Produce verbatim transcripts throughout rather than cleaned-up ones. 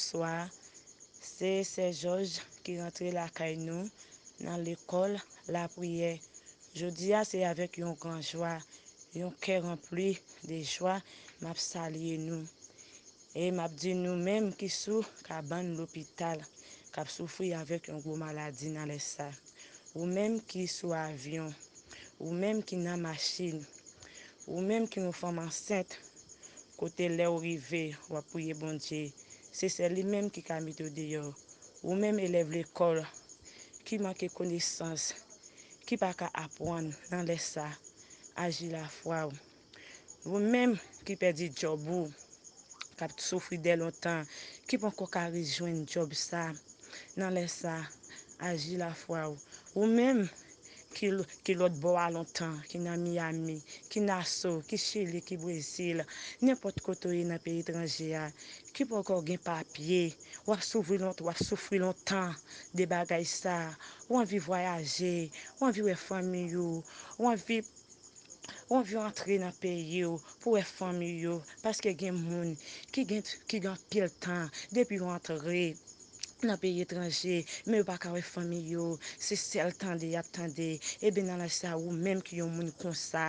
Bonswa. Se Sè Jòj ki rantre lakay nou nan lekòl lapriyè. Jodi a, se avèk yon gran jwa, yon kè ranpli de jwa, m ap salye nou. E m ap di nou menm ki sou kabann lopital, k ap soufri avèk yon gwo maladi nan lè sa. Ou menm ki sou avyon, ou menm ki nan machin, ou menm ki yon fanm ansent, kote lè w rive, w ap priye Bondye. Se sèl li menm ki ka mete w deyò. Ou menm elèv lekòl ki manke konesans, ki pa ka aprann nan lè sa, aji lafwa w. Ou menm ki pèdi djòb ou, k ap soufri dè lontan, ki poko ka rejwenn djòb sa, nan lè sa, aji lafwa w. Ou menm ki, ki lòt bò a lontan, ki nan Miami, ki Naso, ki Chili, ki Brezil, nenpòt kote w ye nan peyi etranje a, ki poko gen papye, w ap soufri lontan, w ap soufri lontan de bagay sa. Ou anvi vwayaje, ou anvi wè fanmi ou, ou anvi, ou anvi antre nan peyi w pou wè fanmi ou, paske gen moun ki gen, ki gen anpil tan depi yo antre nan peyi etranje, men yo pa ka wè fanmi yo, se sèl tande y ap tande. Ebyen, nan lè sa, ou menm ki yon moun konsa,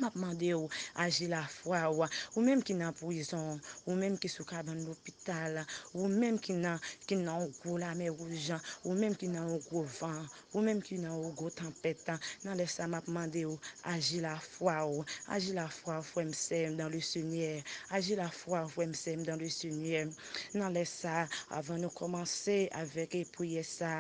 m ap mande w, aji lafwa w. Ou menm ki nan prizon, ou menm ki sou kabann lopital, ou menm ki nan, ki nan yon gwo lamè wouj, ou menm ki nan yon gwo van, ou menm ki nan yon gwo tanpèt, nan lè sa, m ap mande w, aji lafwa w. Aji lafwa w, frè m, sè m, dans le Seigneur. Aji lafwa w, frè m, sè m, dans le Seigneur. Nan lè sa, avan nou kòmanse avèk priyè sa,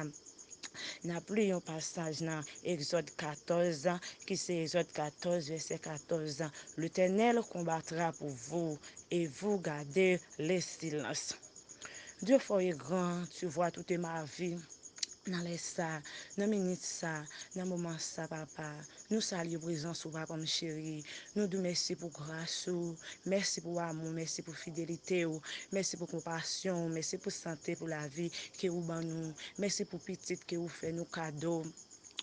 n ap li yon pasaj nan Egzòd katòz, ki se Egzòd katòz, vèsè katòz. L'Éternel combattra pour vous, et vous gardez le silence. Dieu fort et grand, tu vois toute ma vie. Nan lè sa, nan minit sa, nan moman sa, papa, nou salye prezans ou, papa m cheri. Nou di w mèsi pou gras ou, mèsi pou amou, mèsi pou fidelite w, mèsi pou konpasyon w, mèsi pou sante, pou lavi ke ou ban nou, mèsi pou pitit ke ou fè nou kado.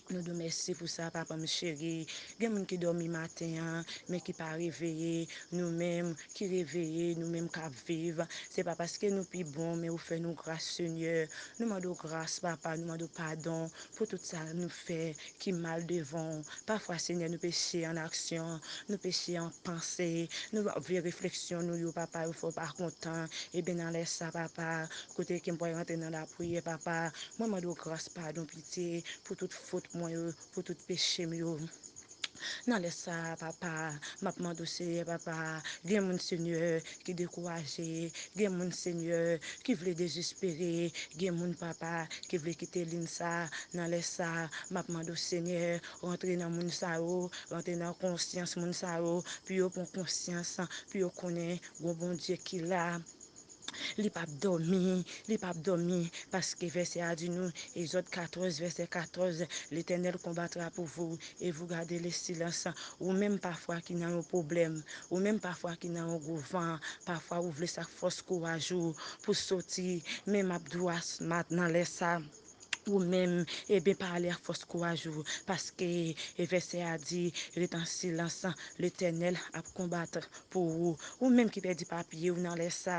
Nou di w mèsi pou sa, papa m cheri. Gen moun ki dòmi maten an, men ki pa reveye. Nou menm ki reveye, nou menm k ap viv, se pa paske nou pi bon, men ou fè nou gras, Senyè. Nou mande w gras, papa, nou mande w padon pou tout sa nou fè ki mal devan w. Pafwa, Senyè, nou peche an aksyon, nou peche an panse, nou vye refleksyon nou yo, papa, yo fè w pa kontan. Ebyen, nan lè sa, papa, kote ke m pral rantre nan lapriyè, papa, mwen mande w gras, padon, pitye pou tout fot mwen yo, pou tout peche m yo. Nan lè sa, papa, m ap mande w, Senyè, papa, gen moun, Senyè, ki dekouraje, gen moun, Senyè, ki vle dezespere, gen moun, papa, ki vle kite liy sa. Nan lè sa, m ap mande w, Senyè, rantre nan moun sa yo, rantre nan konsyans moun sa yo, pou yo pran konsyans, pou yo konnen gon Bondye ki la. Li p ap dòmi, li p ap dòmi, paske vèsè a di nou, Egzòd katòz, vèsè katòz, L'Éternel combattra pour vous, et vous gardez le silence. Ou menm pafwa ki nan yon pwoblèm, ou menm pafwa ki nan yon gwo van, pafwa ou vle sa k fòs kouraj ou pou soti, men m ap di w asmat nan lè sa. Ou menm, ebyen, pale ak fòs kouraj ou, paske e vèsè a di, ret an silans, Letènèl ap konbat pou ou. Ou menm ki pèdi papye w nan lè sa,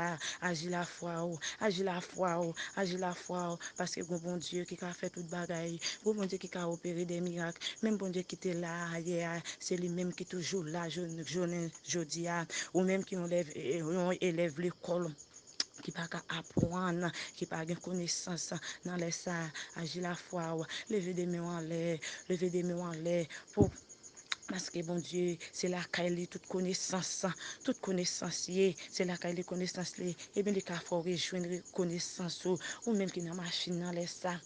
aji lafwa w, aji lafwa w, aji lafwa w, paske gon Bondye ki ka fè tout bagay, gon Bondye ki ka opere de mirak. Menm Bondye ki te la a yè a, se li menm ki toujou la jounen jodi a. Ou menm ki yon elèv, yon elèv lekòl ki pa ka aprann, ki pa gen konesans nan lè sa, aji lafwa w, leve de men w anlè, leve de men w anlè pou, paske Bondye, se lakay li tout konesans, tout konesans ye, se lakay li konesans li, ebyen li ka fè w rejwenn konesans ou, ou menm ki nan machin nan lè sa.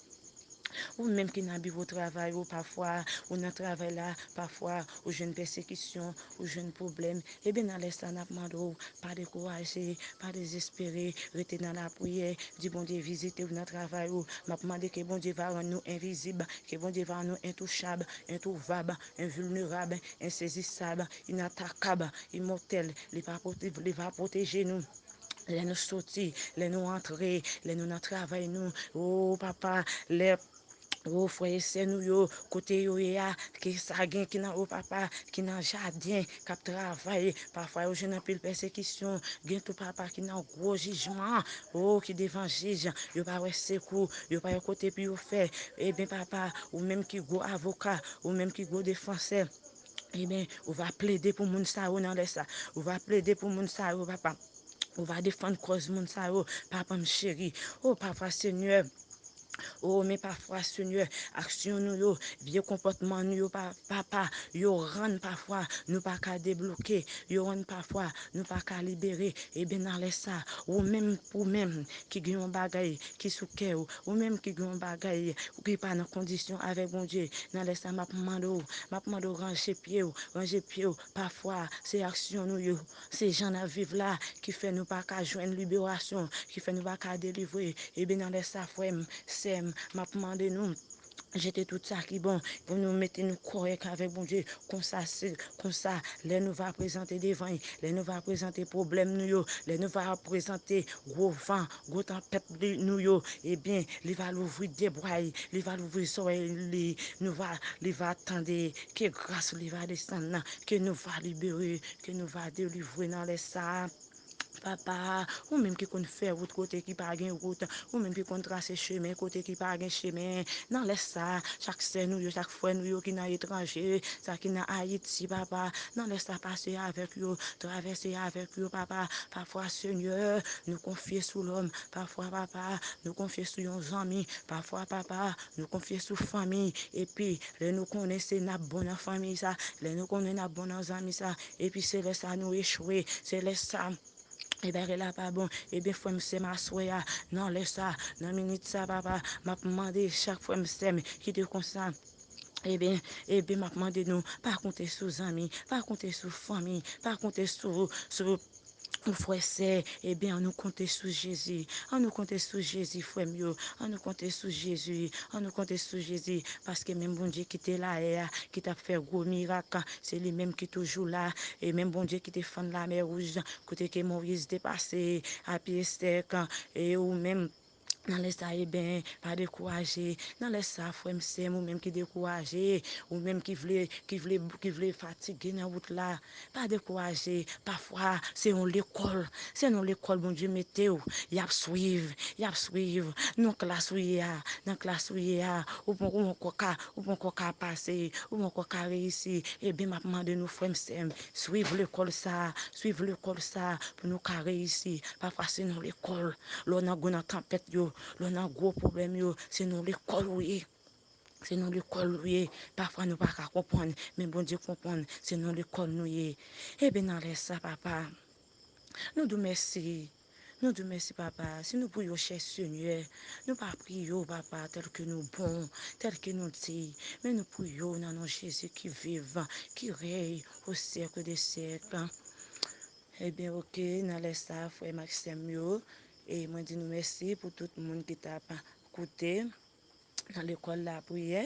Ou menm ki nan biwo travay ou, pafwa, ou nan travay la, pafwa, ou jwenn pèsekisyon, ou jwenn pwoblèm, ebyen nan lè sa n ap mande w, pa dekouraje, pa dezespere, rete nan lapriyè, di Bondye vizite w nan travay ou. M ap mande ke Bondye va rann nou envizib, ke Bondye va rann nou entouchab, entwouvab, envilnerab, ensezisab, inatakab, imòtèl. Li pa pwote-, li va pwoteje nou. Lè nou soti, lè nou antre, lè nou nan travay nou, o papa, lè O frè e sè nou yo, kote yo ye a, ke sa gen ki nan, o papa, ki nan jaden, k ap travay, pafwa yo jwenn anpil pèsekisyon, gen tou papa ki nan gwo jijman, o ki devan jij, yo pa wè sekou, yo pa wè kote pou yo fè. Ebyen papa, ou menm ki gwo avoka, ou menm ki gwo defansè, ebyen, ou va plede pou moun sa yo nan lè sa. Ou va plede pou moun sa yo, papa. Ou va defann kòz moun sa yo, papa m cheri. O papa Senyè, o men pafwa Senyè, aksyon nou yo, vye konpòtman nou yo, pa- papa, yo rann pafwa nou pa ka debloke, yo rann pafwa nou pa ka libere. Ebyen nan lè sa, ou menm, ou menm ki gen yon bagay ki sou kè w, ou menm ki gen yon bagay ki pa nan kondisyon avèk Bondye, nan lè sa m ap mande w, m ap mande w ranje pye w, ranje pye w. Pafwa se aksyon nou yo, se jan n ap viv la ki fè nou pa ka jwenn liberasyon, ki fè nou pa ka delivre. Ebyen nan lè sa frè m, sè m, m ap mande nou, jete tout sa ki bon pou nou mete nou kòrèk avèk Bondye. Konsa se konsa, lè nou va prezante devan l, lè nou va prezante pwoblèm nou yo, lè nou va prezante gwo van, gwo tanpèt nou yo, ebyen li va louvri de bra l, li va louvri zòrèy li, nou va, li va tande, ke gras li va desann, ke nou va libere, ke nou va delivre nan lè sa. Papa, ou menm ki konn fè wout kote ki pa gen wout, ou menm ki konn trase chemen kote ki pa gen chemen. Nan lè sa, chak sè nou yo, chak frè nou yo ki nan etranje, sa ki nan Ayiti, papa, nan lè sa, pase avèk yo, travèse avèk yo, papa. Pafwa, Senyè, nou konfye sou lòm, pafwa, papa, nou konfye sou yon zanmi, pafwa, papa, nou konfye sou fanmi. Epi, lè nou konnen se n ap bon nan fanmi sa, lè nou konnen n ap bon nan zanmi sa, epi se lè sa nou echwe, se lè sa e bagay la pa bon. Ebyen, frè m, sè m, aswè a, nan lè sa, nan minit sa, papa, m ap mande chak frè m, sè m ki te konsa. Ebyen, ebyen, m ap mande nou, pa konte sou zanmi, pa konte sou fanmi, pa konte sou, sou ou frè, sè. Ebyen, an nou konte sou Jezi. An nou konte sou Jezi, frè m yo. An nou konte sou Jezi. An nou konte sou Jezi. Paske menm Bondye ki te la yè a, ki t ap fè gwo mirak, se li menm ki toujou la. E menm Bondye ki te fann Lamè Wouj, kote ke Moyiz te pase a pye sèk, e ou menm, nan lè sa, ebyen, pa dekouraje. Nan lè sa, frè m, sè m, ou menm ki dekouraje, ou menm ki vle, ki vle, ki vle fatige nan wout la, pa dekouraje. Pafwa, se yon lekòl. Se nan lekòl Bondye mete w. Y ap swiv, y ap swiv. Nan klas ou ye a, nan klas ou ye a, ou pon- ou poko ka, ou poko ka pase, ou poko ka reyisi. Ebyen, m ap mande nou, frè m, sè m, swiv lekòl sa, swiv lekòl sa pou nou ka reyisi. Pafwa, se nan lekòl, lè w nan gwo nan tanpèt yo, lè w nan gwo pwoblèm yo, se nan lekòl ou ye. Se nan lekòl nou ye. Pafwa, nou pa ka konprann, men Bondye konprann. Se nan lekòl nou ye. Ebyen, nan lè sa, papa, nou di w mèsi. Nou di w mèsi, papa. Si nou priye w, chè Senyè, nou pa priye w, papa, tèlke nou bon, tèlke nou diy, men nou priye w nan non Jezi ki viv, ki rèy o syèk de syèk. Ebyen, oke, nan lè sa, frè m ak sè m yo, e mwen di nou mèsi pou tout moun ki t ap koute nan lekòl lapriyè.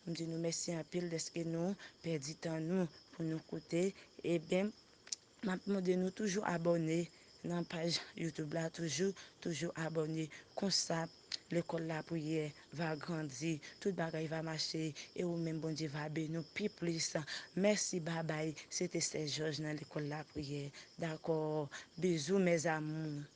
M di nou mèsi anpil dèske nou pèdi tan nou pou nou koute. Ebyen, m ap mande nou toujou abòne nan paj YouTube la, toujou, toujou abòne. Konsa, lekòl lapriyè va grandi, tout bagay va mache, e ou menm Bondye va beni w pi plis. Mèsi, babay, se te sè Jòj nan lekòl lapriyè. Dakò, bizou, mes amours.